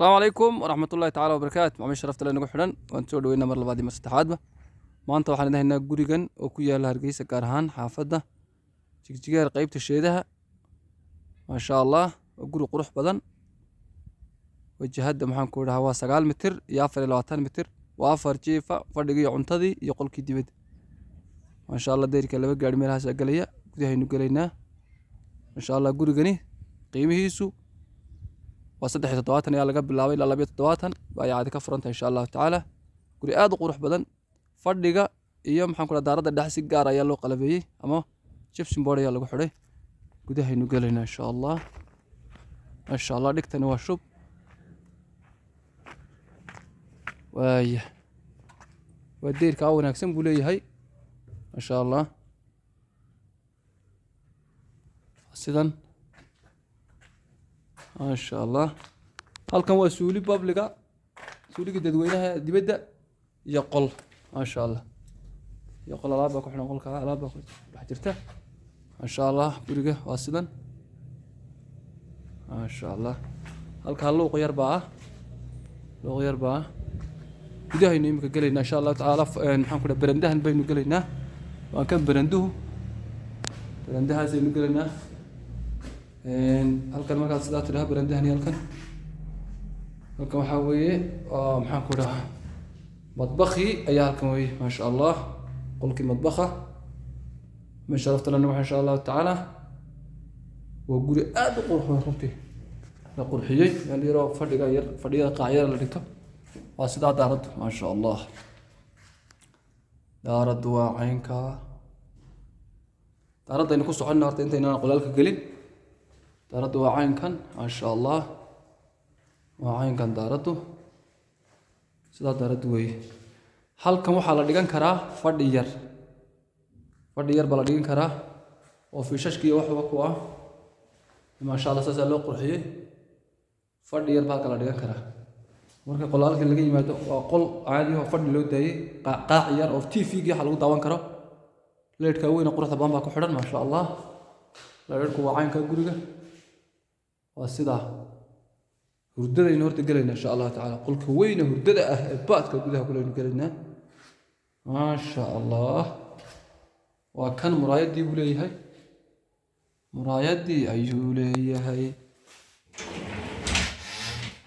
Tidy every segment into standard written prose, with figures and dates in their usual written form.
Asalaamu calaykum waraxmatullaahi tacaala wabarakaatu. Macamiil sharafta leh nagu xidhan, waan soo dhaweynaa mar labaad iyo mar saddexaadba. Maanta waxaan idin haynaa gurigan oo ku yaala Hargeysa, gaar ahaan xaafadda Jigjigeer, qeybta Sheedaha. Maasha Allah, waa guri qurux badan. Wajahadda, maxaan ku dhahaa, waa 9 mitir iyo 24 mitir. Waa afar jiifa, fadhigii iyo cuntadii iyo qolkii dibadda. Maasha Allah, deyrka laba gaari meelahaasaa gelaya. Gudahaynu gelaynaa insha Allah. Gurigani qiimihiisu waa 73 ayaa laga bilaabay ilaa 72 baa caadi ka furanta insha Allahu tacaala. Guri aad u qurux badan. Fadhiga iyo, maxaan ku dhaha, daaradda dhexe si gaar ayaa loo qalabeeyey ama gypsum board ayaa lagu xidhay. Gudahaynu gelaynaa insha Allah. Maasha Allah, dhigtani waa shub. Waaya, waa deyrkaa wanaagsan buu leeyahay, maasha Allah. Sidan, maasha Allah. Halkan waa suuli public-ga, suuliga dadweynaha dibadda, iyo qol, maasha Allah, iyo qol. Alaab baa ku xidhan qolka, alaab baa ku dhex jirta. Maasha Allah, guriga waa sidan, maasha Allah. Halkaa luuq yar baa ah, luuq yar baa ah. Gudahaynu imika gelaynaa insha Allahu tacaala. Maxaan ku dhaha, berendahan baynu gelaynaa. Waa kan berenduhu, berendahaasaynu gelaynaa. Halkan markaad sidaa tidhaha, berendahani halkan waxaa weeye, waa, maxaan ku dhahaa, madbakii ayaa halkan weeye. Maasha Allah, qolkii madbakha. Min sharafta lana waxa insha Allahu tacaala. Waa guri aad u qurux badan runtii, la qurxiyey. Meel yaroo fadhiga yar, fadhiyada qaacyada la dhigto. Waa sidaa daaraddu, maasha Allah. Daaraddu waa caynkaa. Daaraddaynu ku soconna horta intaynaan qolaalka gelin. Daaraddu waa caynkan, maasha Allah, waa caynkan daaraddu, sidaa daaraddu weeye. Halkan waxaa la dhigan karaa fadhi yar, fadhi yar baa la dhigan karaa oo fiishashki iyo waxba ku ah. Maasha Allah, saasaa loo qurxiyey. Fadhi yar baa halkan la dhigan karaa marka qolaalka laga yimaado. Waa qol caadi oo fadhi loo daayey, qaac yar oo TV-gii waxa lagu daawan karo. Leedhka weyn oo quruxda badan baa ku xidhan, maasha Allah. Leedhku waa caynka. Guriga waa sidaa. Hurdadaynu horta gelaynaa insha Allahu tacaala. Qolka weyne hurdada ah ee baadka gudaha kuleynu gelaynaa, maasha Allah. Waa kan, muraayadii buu leeyahay, muraayadii ayuu leeyahay,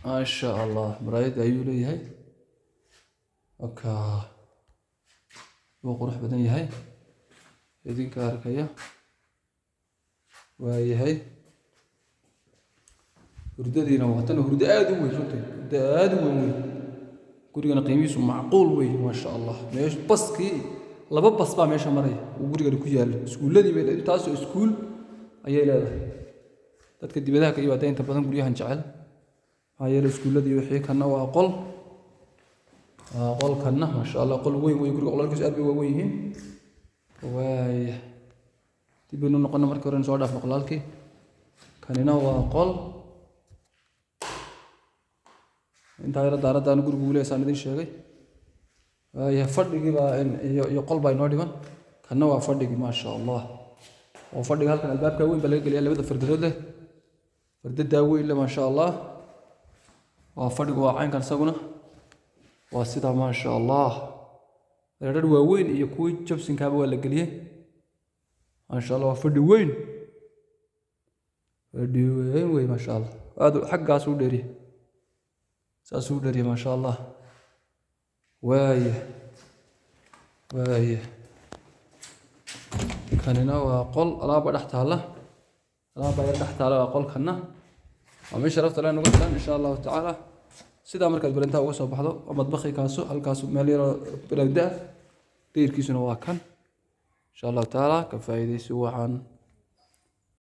maasha Allah, muraayadii ayuu leeyahay. Oka, wuu qurux badan yahay, idinka arkaya. Waayahay, hurdadiina waa tan, hurdo aada u weyn runtii, hurdo aada u weyn weyn. Gurigana qiimihiisu macquul wey, maasha Allah. Meesha baskii, laba bas baa meesha maraya uu gurigani ku yaallo. Iskuulladii bay, intaasoo iskuul ayay leedahay. Dadka dibadaha ka yimaada inta badan guryahan jecel, maxaa yeelay iskuulladii wixii. Kanna waa qol, waa qolkanna, maasha Allah, qol weyn wey. Guriga qolalkiisu aad bay waaweyn yihiin. Waaya, dib baynu noqona. Markii hore soo dhaafno qolaalkii. Kanina waa qol. Intaa yaro daaraddaanu gurigu leeyahay saan idin sheegay. Waaya, fadhigii baa iyo qol baa inoo dhiman. Kanna waa fadhigii, maasha Allah. Oo fadhiga halkan albaabka weyn baa laga geliya, labada fardadood leh, fardadaa weyn leh, maasha Allah. Waa fadhigu, waa caynkan isaguna, waa sidaa, maasha Allah. Leedhar waaweyn iyo kuwii jabsinkaaba waa la geliyey, maasha Allah. Waa fadhi weyn, fadhi weyn wey, maasha Allah. Aad xaggaas u dheeriye, saasuu u dheeriye, maasha Allah. Waaya, kanina waa qol. Alaabba dhex taalla, alaabba yar dhex taalla. Waa qolkanna. Waa meel sharafta leh nagu xiran insha Allahu tacaala. Sidaa markaad berentaa uga soo baxdo, waa madbakhi kaasu. Halkaasu meel yaroo berenda ah. Dayrkiisuna waa kan insha Allahu tacaala. Ka faa'iidaysi wacan.